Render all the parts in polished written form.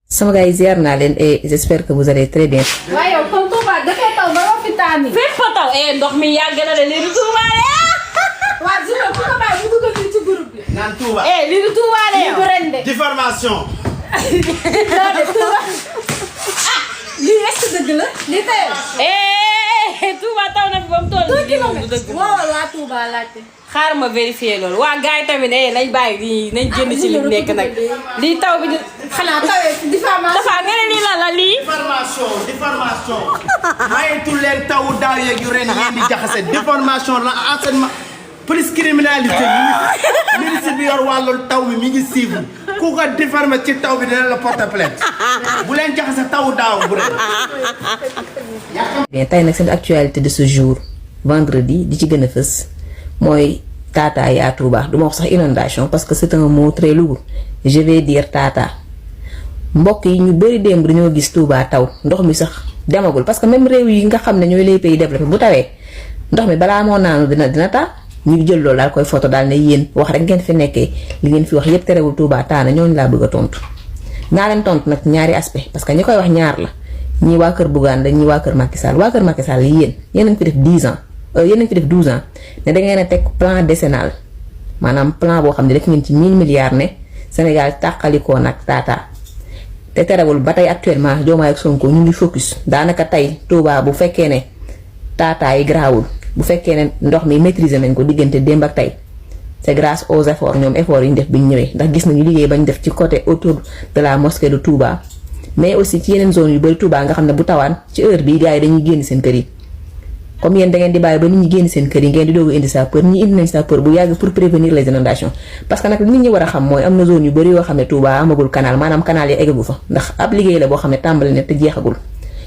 sama gars yi ziar naa leen et j'espère que vous allez très bien. waaye yow comme Touba dafay taw ba wax fi taani. fépp fa taw ndox mi yàgg na de lii du Touba de. waa gis nga ku ko bàyyi bu dugal ci groupe bi. naan Touba. lii du Touba de lii du ren de. diffamation. non de Touba. lii est-ce que dëgg la. lii tey. Touba taw na fi ba mu toll nii moom du dëgg. waaw waa Touba laajte. xaaral ma vérifier loolu waa gars yi tamit nañ bàyyi lii nañ génn ci li mu nekk nag lii taw bi. xanaa tawee ci diffamation. dafa nga ne lii lan la lii. diffamation. mayetul leen tawu daaw yeeg yu ren ngeen di jaxase diffamation la enseignement police criminalité ministre bi yor wàllu taw bi mi ngi suivre ku ko diffamé ci taw bi dina la porter plainte bu leen jaxase tawu daaw bu ren. bien tey nag seen actualité de ce jour vendredi di ci gën a fës mooy tata yi à Touba du ma wax sax inondation parce que c'est un mot très lourd je vais dire tata. mbokk yi ñu bëri démb dañoo gis Touba taw ndox mi sax demagul parce que même réew yi nga xam ne ñooy les pays développés bu tawee ndox mi balaa moo naanu dina taa ñu jël loolu daal koy photo daal ne yéen wax rek ngeen fi nekkee li ngeen fi wax yépp terewul Touba taa na ñooñu laa bëgg a tontu. naa leen tontu nag ñaari aspect parce que ñi koy wax ñaar la ñii waa kër Bougane dañ ñii waa kër Macky Sall waa kër Macky Sall yéen a ngi fi def 10 ans yéen a ngi fi def 12 ans ne da ngeen a teg plan décennal maanaam plan boo xam ne def ngeen ci 1000 milliards ne Sénégal tàqalikoo nag taataa. te terewul ba tey actuellement Diomaye ak Sonko ñu ngi focus daanaka tey Touba bu fekkee ne taataa yi garaawul bu fekkee ne ndox mi maîtriser nañ ko diggante démb ak tey c'est grâce aux efforts ñoom efforts yi ñu def bi ñu ñëwee ndax gis nañu liggéey bañ def ci côté autour de la mosquée de Touba mais aussi ci yeneen zone yu bari Touba nga xam ne bu tawaan ci heure bii gars yi dañuy génn seen kër yi comme yéen da ngeen di bàyyi ba nit ñi génn seen kër yi ngeen di doog a indi sapeur ñi indi nañ sapeur bu yàgg pour prévenir les inondations parce que nag nit ñi war a xam mooy am na zone yu bari yoo xam ne Touba amagul canal maanaam canal yi eggagu fa ndax ab liggéey la boo xam ne tàmbali na te jeexagul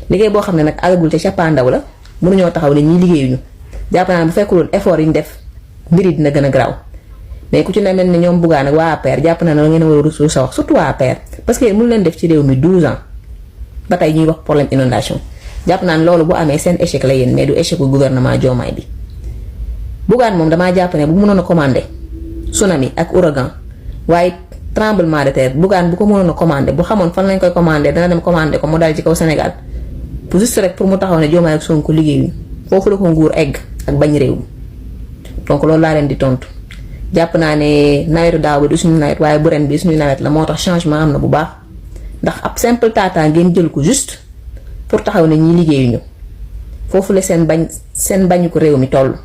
liggéey boo xam ne nag àggagul te cappaandaw la mënuñoo taxaw ne ñii liggéeyuñu jàpp naa bu fekkuloon effort yi ñu def mbir yi dina gën a garaaw mais ku ci ne mel ne ñoom Bougane ak waa APR jàpp naa ne la ngeen war a rusu sa wax surtout waa APR parce que mënu leen def ci réew mi 12 ans ba tey ñuy wax problème inondation jàpp naa ne loolu bu amee seen échec la yéen mais du échec bu gouvernement Diomaye bi Bougane moom damaa jàpp ne bu mënoon a commandé tsunami ak ouragan waaye tremblement de terre Bougane bu ko mënoon a commandé bu xamoon fan lañ koy commandé dana dem commandé ko mu dal ci kaw Sénégal pour juste rek pour mu taxaw ne Diomaye ak Sonko liggéeyuñu foofu la ko nguur egg ak bañ réew mi donc loolu laa leen di tontu jàpp naa ne nawetu daaw bi du suñu nawet waaye bu ren bi suñu nawet la moo tax changement am na bu baax ndax ab simple tata ngeen jël ko juste pour taxaw ne ñi liggéeyuñu foofu la seen bañu ko réew mi toll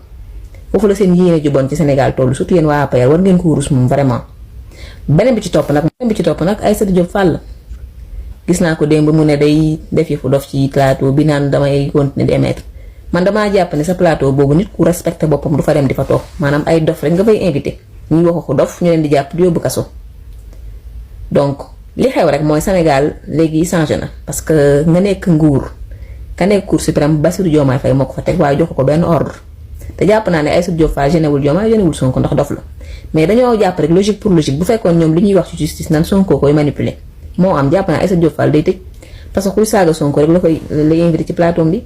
foofu la seen yéene ju bon ci Sénégal toll surtout yéen waa APR war ngeen ko wurus moom vraiment. beneen bi ci topp nag Aïssatou Diop Fall gis naa ko démb mu ne day def yëfu dof ci plateau bi naan damay continuer di émettre man damaa jàpp ne sa plateau boobu nit ku respecté boppam du fa dem di fa toog maanaam ay dof rek nga fay invité ñuy wax ko dof ñu leen di jàpp di yóbbu kaso donc. li xew rek mooy Sénégal léegi changé na parce que nga nekk nguur ka nekk Cour suprême Bassirou Diomaye Faye moo ko fa teg waaye joxu ko benn ordre te jàpp naa ne Aïssatou Diop Fall génnewul Diomaye génnewul Sonko ndax dof la mais dañoo jàpp rek logique pour logique bu fekkoon ñoom li ñuy wax ci justice nan Sonko koy manipuler moo am jàpp naa Aïssatou Diop Fall day tëj parce que kuy saaga Sonko rek la koy lay invité ci plateau bi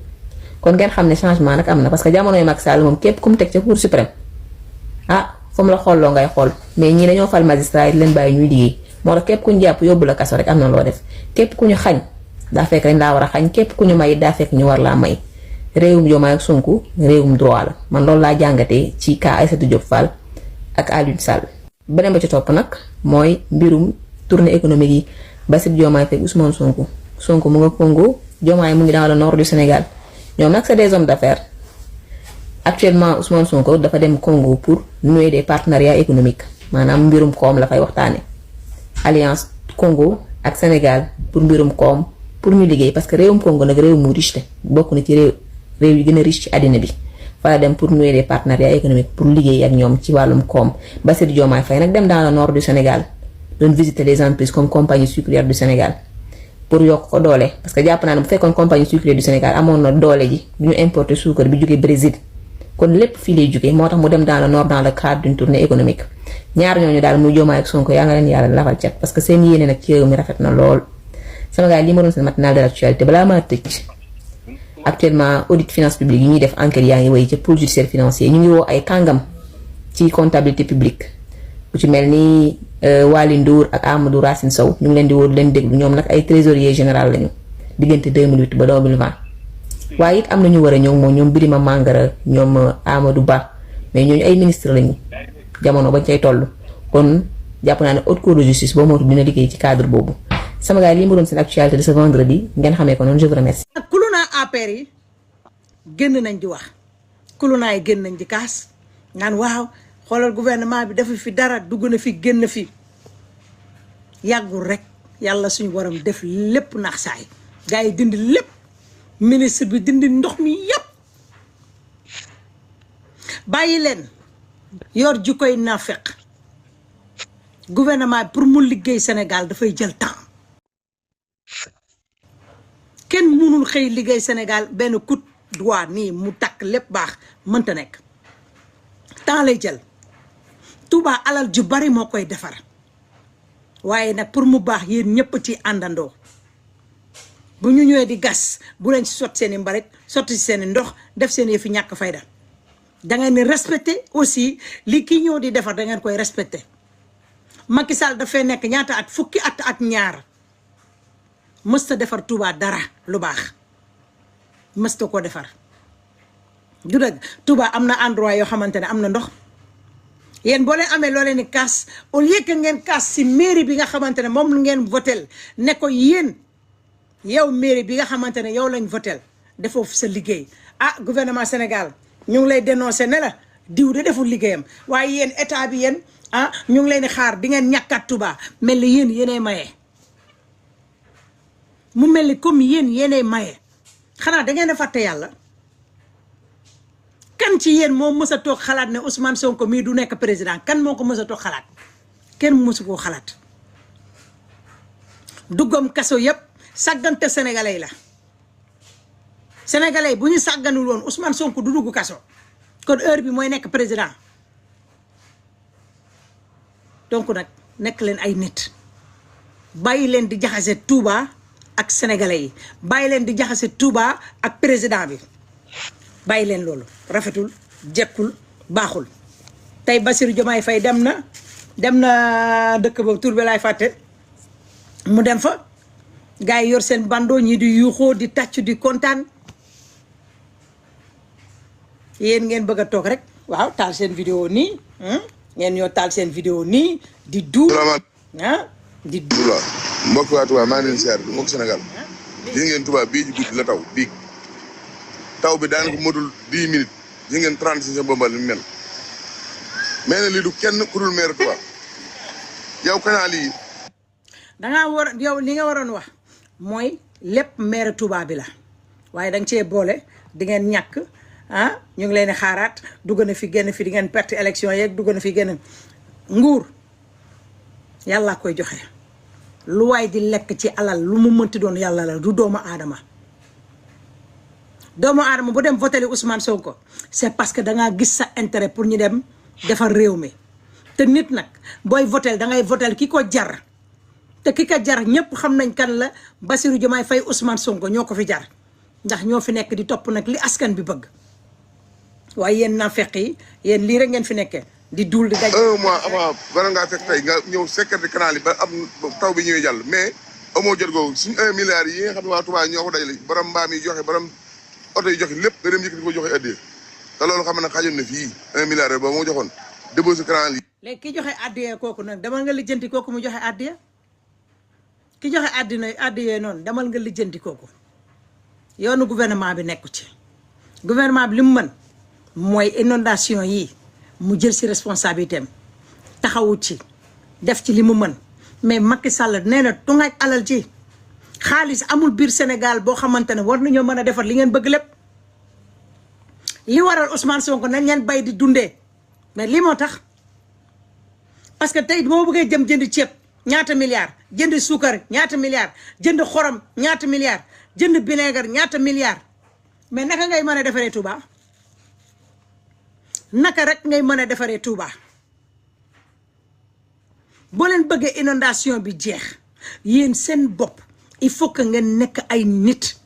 kon ngeen xam ne changement nag am na parce que jamonoy Macky Sall moom képp ku mu teg ca Cour suprême fu mu la xooloo ngay xool mais ñii dañoo fal magistrat yi leen bàyyi ñuy liggéey moo tax képp ku ñu jàpp yóbbu la kaso rek am na loo def képp ku ñu xañ daa fekk dañ laa war a xañ képp ku ñu may daa fekk ñu war laa may réewum Diomaye ak Sonko réewum droit la man loolu laa jàngatee ci cas Aïssatou Diop Fall ak Aliou Sall. beneen ba ci topp nag mooy mbirum tournée économique yi Bassirou Diomaye Faye Ousmane Sonko mu nga Congo Diomaye mu ngi dans le nord du Sénégal ñoom nag c'est des hommes d'affaires actuellement Ousmane Sonko dafa dem Congo pour nouer des partenariats économiques maanaam mbirum koom la fay waxtaane alliance Congo ak Sénégal pour mbirum koom pour ñu liggéey parce que réewum Congo nag réew mu riche te bokk na ci réew yi gën a riche ci àddina bi fa la dem pour nouer des partenariats économiques pour liggéey ak ñoom ci wàllum koom Bassirou Diomaye Faye nag dem dans le nord du Sénégal doon visiter les entreprises comme compagnie sucrière du Sénégal pour yokk ko doole parce que jàpp naa ne bu fekkoon compagnie sucrière du Sénégal amoon na doole ji du ñu importer suukar bi jóge Brésil kon lépp fii lay jóge moo tax mu dem dans le nord dans le cadre d'une tournée économique ñaar ñooñu daal muy Diomaye ak Sonko yaa nga leen yàlla lafal cat parce que seen yéene nag ci réew mi rafet na lool sama gars yi li ma doon seen matinale de l'actualité balaa maa tëj actuellement audit finance publique yi ñuy def enquête yaa ngi wéy ca pôle judiciaire financier ñu ngi woo ay kàngam ci comptabilité publique ku ci mel ni Waly Ndour ak Amadou Racine Sow ñu ngi leen di woo leen déglu ñoom nag ay trésorier général lañu diggante 2008 ba 2020 waaye it am na ñu war a ñëw moom ñoom Birima Mangara ñoom Amadou Ba mais ñooñu ay ministre lañu jamono bañ cay toll kon jàpp naa ne haute cour de justice boo mootu dina liggéey ci cadre boobu sama gars yi lii ma doon seen actualité de ce vendredi ngeen xamee ko noonu je vous remercie. kulunaa APR yi génn nañ di wax kulunaa yi génn nañ di kaas naan waaw xoolal gouvernement bi dafa fi dara dugg na fi génn fi yàggul rek yàlla suñu borom def lépp naax saay gars yi dindi lépp ministre bi dindi ndox mi yépp bàyyi leen yor ji koy naafeq gouvernement bi pour mu liggéey Sénégal dafay jël temps kenn mënul xëy liggéey Sénégal benn coup de doigt nii mu takk lépp baax mënta nekk temps lay jël Touba alal ju bari moo koy defar waaye nag pour mu baax yéen ñëpp ci àndandoo bu ñu ñëwee di gas bu leen ci sotti seen i mbalit sotti ci seen i ndox def seen yëfi ñàkk fayda da ngeen di respecté aussi li ki ñëw di defar da ngeen koy respecté Macky Sall dafay nekk ñaata at fukki at ak ñaar mësta defar Touba dara lu baax mësta ko defar du dëgg Touba am na endroit yoo xamante ne am na ndox yéen boo leen amee loo leen di kaas au lieu que ngeen kaas si mairie bi nga xamante ne moom ngeen votel ne ko yéen yow mairie bi nga xamante ne yow lañ votel defoo sa liggéey ah gouvernement Sénégal ñu ngi lay dénoncé ne la diw de deful liggéeyam waaye yéen état bi yéen ah ñu ngi leen di xaar di ngeen ñàkkat Touba mel ni yéen yéenay maye mu mel ni comme yéen yéenay maye xanaa da ngeen a fàtte yàlla kan ci yéen moo mës a toog xalaat ne Ousmane Sonko mii du nekk président kan moo ko mës a toog xalaat kenn mësu koo xalaat duggam kaso yépp sàggante sénégalais yi la sénégalais yi bu ñu sàgganul woon Ousmane Sonko du dugg kaso kon heure bi mooy nekk président donc nag nekk leen ay nit bàyyi leen di jaxase Touba ak sénégalais yi bàyyi leen di jaxase Touba ak président bi bàyyi leen loolu rafetul jekkul baaxul tey Bassirou Diomaye Faye dem na dëkk boobu tur bi laay fàtte mu dem fa gars yi yor seen bando ñi di yuuxoo di tàcc di kontaan yéen ngeen bëgg a toog rek waaw taal seen vidéo nii ngeen ñoo taal seen vidéo nii di duur di duur mbokk waa Touba maa ngi leen siyaar bi mbokk Sénégal gis ngeen Touba bii ji guddi la taw bii taw bi daanaka motul 10 minutes gis ngeen 36 bombal li mu mel mais ne lii du kenn ku dul maire Touba yow kanaa lii dangaa war yow li nga waroon wax mooy lépp maire Touba bi la waaye danga cee boole di ngeen ñàkk ñu ngi leen di xaaraat dugg na fi génn fi di ngeen perte élection yeeg dugg na fi génn nguur yàlla koy joxe lu waay di lekk ci alal lu mu mënti doon yàlla la du doomu aadama bu dem voté Ousmane Sonko c'est parce que dangaa gis sa intérêt pour ñu dem defar réew mi te nit nag booy voté dangay voté ki ko jar te ki ko jar ñëpp xam nañ kan la Bassirou Diomaye Faye Ousmane Sonko ñoo ko fi jar ndax ñoo fi nekk di topp nag li askan bi bëgg waaye yéen naa fekk yi yéen lii rek ngeen fi nekkee di duul di daj. 1 mois avant bala ngaa fekk tey nga ñëw sécurité canal yi ba am taw bi ñëwee jàll mais amoo jot googu suñu 1 milliard yi nga xam ne waa Touba ñoo ko dajale borom mbaam yi joxe borom oto yi joxe lépp nga dem yëkkati ko joxe addee te loolu xam ne xajoon na fii 1 milliard ba moo joxoon déposé canal yi. léegi ki joxe addee kooku nag demal nga lijjanti kooku mu joxe addee ki joxe addee noonu demal nga lijjanti kooku yoonu gouvernement bi nekku ci gouvernement bi li mu mën mooy inondation yi mu jël ci responsabilité am taxawu ci def ci li mu mën mais Macky Sall nee na tungaaj alal ci xaalis amul biir Sénégal boo xamante ne war nañoo mën a defar li ngeen bëgg lépp li waral Ousmane Sonko nañ leen bay di dundee mais lii moo tax parce que tey boo bëggee jënd ceeb ñaata milliards jënd suukar ñaata milliards jënd xorom ñaata milliards jënd vinaigre ñaata milliards mais naka ngay mën a defaree Touba naka rek ngay mën a defaree Touba boo leen bëggee inondation bi jeex yéen seen bopp il faut que ngeen nekk ay nit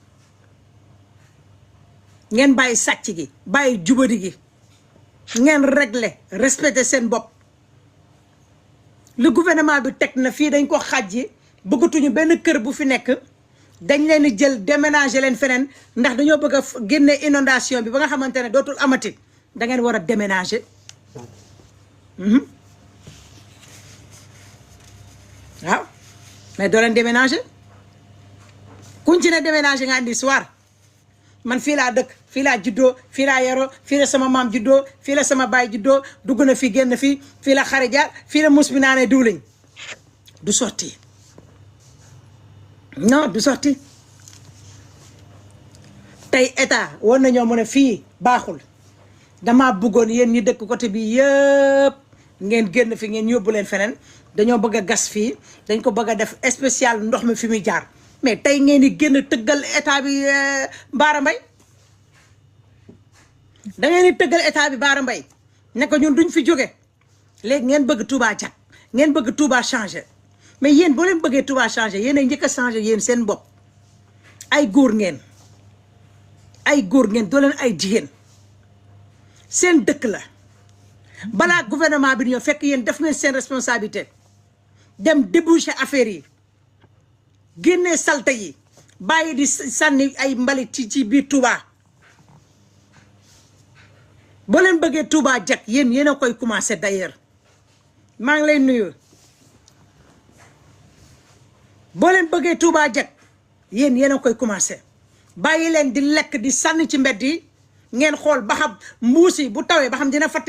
ngeen bàyyi sàcc gi bàyyi jubadi gi ngeen régler respecter seen bopp le gouvernement bi teg na fii dañ ko xàjji bëggatuñu benn kër bu fi nekk dañ leen di jël déménager leen feneen ndax dañoo bëgg a génne inondation bi ba nga xamante ne dootul amati da ngeen war a déménager waaw mais doo leen déménager kuñ ci ne déménager nga andi soir man fii laa dëkk fii laa juddoo fii laa yaroo fii la sama maam juddoo fii la sama baay juddoo dugg na fi génn fii fii la xari jaar fii la mus bi naa ne diwliñ du sotti non du sotti tey état war nañoo mën a fii baaxul dama bëggoon yéen ñi dëkk côté bi yëpp ngeen génn fi ngeen yóbbu leen feneen dañoo bëgg a gas fii dañ ko bëgg a def spécial ndox mi fi muy jaar mais tey ngeen di génn tëggal état bi Bara Mbaye da ngeen di tëggal état bi Bara Mbaye ne ko ñun duñ fi jóge léegi ngeen bëgg Touba jag ngeen bëgg Touba changer mais yéen boo leen bëggee Touba changer yéen a njëkk a changer yéen seen bopp ay góor ngeen doo leen ay jigéen seen dëkk la balaa gouvernement bi ñoo fekk yéen def ngeen seen responsabilité dem déboucher affaire yi génnee salte yi bàyyi di sànni ay mbalit ci biir Touba boo leen bëggee Touba jag yéen a koy commencé d'ailleurs maa ngi lay nuyu boo leen bëggee Touba jag yéen a koy commencé bàyyi leen di lekk di sànni ci mbedd yi ngeen xool ba xam mbuus yi bu tawee ba xam dina fatt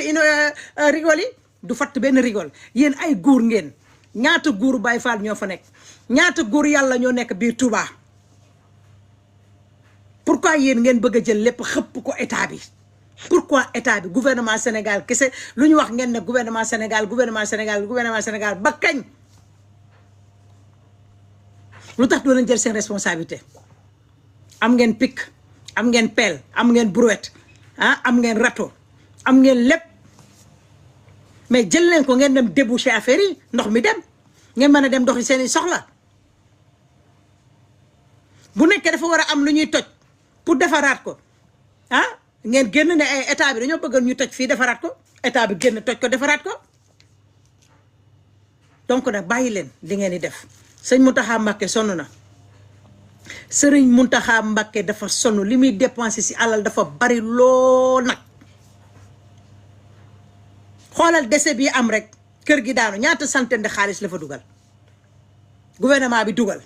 rigol yi du fatt benn rigol yéen ay góor ngeen ñaata góoru Baay Faal ñoo fa nekk ñaata góor yàlla ñoo nekk biir Touba pourquoi yéen ngeen bëgg a jël lépp xëpp ko état bi pourquoi état bi gouvernement Sénégal kese lu ñu wax ngeen ne gouvernement Sénégal ba kañ lu tax doo leen jël seen responsabilité am ngeen pic am ngeen pelle am ngeen brouette am ngeen râteau am ngeen lépp mais jël leen ko ngeen dem déboucher affaire yi ndox mi dem ngeen mën a dem doxi seeni soxla bu nekkee dafa war a am lu ñuy toj pour defaraat ko ngeen génn ne ay état bi dañoo bëgg ñu toj fii defaraat ko état bi génn toj ko defaraat ko donc nag bàyyi leen li ngeen di def sëñ Mountakha Mbacké sonn na sëriñ Mountakha Mbacké dafa sonn li muy dépensé si alal dafa bari lool nag xoolal décès bi am rek kër gi daanu ñaata centaine de xaalis la fa dugal gouvernement bi dugal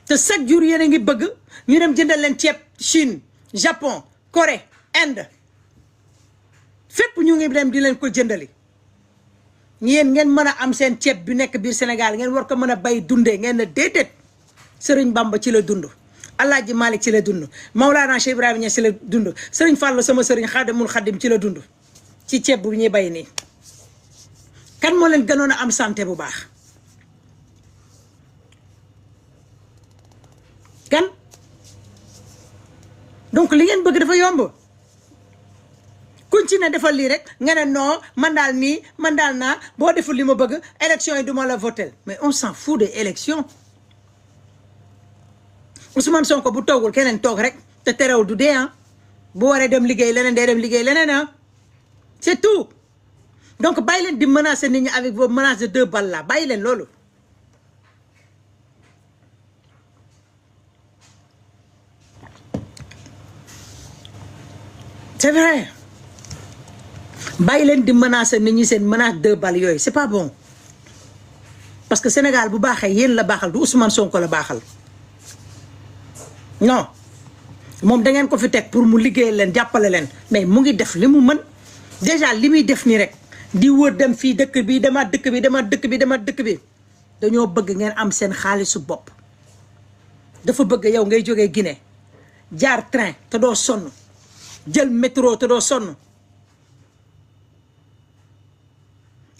te chaque jour yéen a ngi bëgg ñu dem jëndal leen ceeb Chine Japon Corée Inde fépp ñu ngi dem di leen ko jëndali yéen ngeen mën a am seen ceeb bi nekk biir Sénégal ngeen war ko mën a bay dundee ngeen ne déedéet Sëriñ Bamba ci la dund Alaaji Malick ci la dund Maulana Cheikh Ibrahima Niass ci la dund Sëriñ Fàllu sama sëriñ Xaadimul Xaadim ci la dund ci ceeb bu ñuy bay nii kan moo leen gënoon a am santé bu baax kan donc li ngeen bëgg dafa yomb kuñ ci ne defal lii rek nga ne non man daal nii man daal naa boo deful li ma bëgg élection yi du ma la votel mais on s'en fout des élections Ousmane Sonko bu toogul keneen toog rek te terewul du dee bu waree dem liggéey leneen day dem liggéey leneen c'est tout donc bàyyi leen di menacer nit ñi avec vos menaces de 2 balles là bàyyi leen loolu c'est vrai bàyyi leen di menacer nit ñi seen menace 2 balles yooyu c'est pas bon parce que Sénégal bu baaxee yéen la baaxal du Ousmane Sonko la baaxal non moom da ngeen ko fi teg pour mu liggéey leen jàppale leen mais mu ngi def li mu mën déjà li muy def nii rek di wër dem fii dëkk bi dama dëkk bi dama dëkk bi dama dëkk bi dañoo bëgg ngeen am seen xaalisu bopp dafa bëgg yow ngay jógee Guinée jaar train te doo sonn jël métro te doo sonn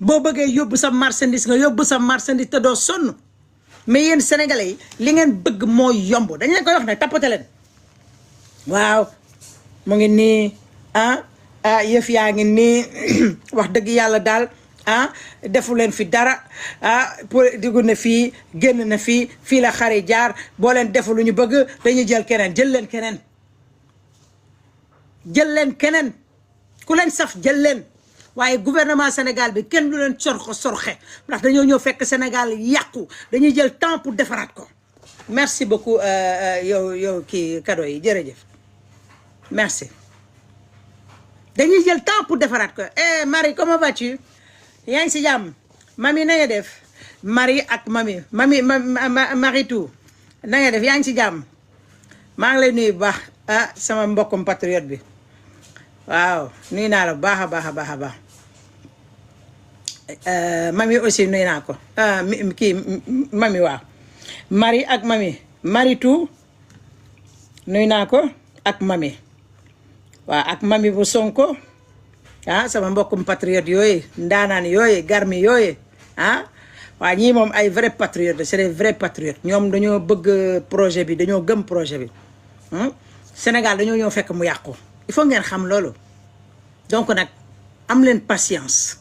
boo bëggee yóbbu sa marchandise nga yóbbu sa marchandise te doo sonn mais yéen sénégalais yi li ngeen bëgg mooy yomb dañ leen koy wax ne tappate leen waaw mu ngi nii yëf yaa ngi nii wax dëgg yàlla daal defu leen fi dara pour diggu na fii génn na fii la xari jaar boo leen defu lu ñu bëgg dañuy jël keneen jël leen keneen ku leen saf jël leen waaye gouvernement Sénégal bi kenn du leen sorxe ndax dañoo ñëw fekk Sénégal yàqu dañuy jël temps pour defaraat ko merci beaucoup yow kii cadeau yi jërëjëf merci dañuy jël temps pour defaraat ko Marie comment vas-tu yaa ngi si jàmm mami na nga def Marie ak mami Maritou na nga def yaa ngi si jàmm maa ngi lay nuyu bu baax sama mbokkum patriote bi waaw nuyu naa la bu baax a baax a baax a baax mami aussi nuyu naa ko kii mami waaw Marie ak mami Maritou nuyu naa ko ak mami waaw ak mami bu Sonko sama mbokkum patriote yooyu ndaanaan yooyu garmi yooyu waaw ñii moom ay vrai patriote c'est des vrais patriotes ñoom dañoo bëgg projet bi dañoo gëm projet bi Sénégal dañoo ñëw fekk mu yàqu il faut ngeen xam loolu donc nag am leen patience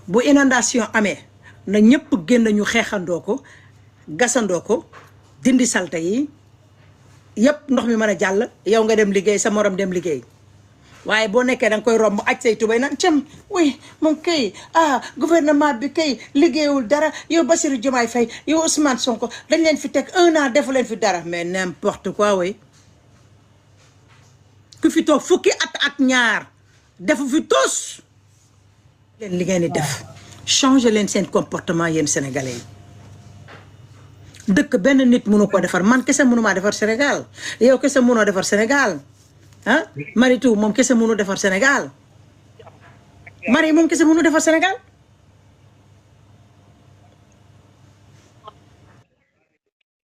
bu inondation amee na ñëpp génn ñu xeexandoo ko gasandoo ko dindi salte yi yëpp ndox mi mën a jàll yow nga dem liggéey sa morom dem liggéey waaye boo nekkee da nga koy romb aj say tubay nag cam oui moom kay gouvernement bi kay liggéeyul dara yow Bassirou Diomaye Faye yow Ousmane Sonko dañ leen fi teg 1 an defu leen fi dara mais n'importe quoi oui ku fi toog fukki at ak ñaar defu fi tos leen li ngeen di def changer leen seen comportement yéen sénégalais yi dëkk benn nit mënu ko defar man kese mënu maa defar Sénégal yow kese mënoo defar Sénégal Maritou moom kese mënu defar Sénégal Marie moom kese mënu defar Sénégal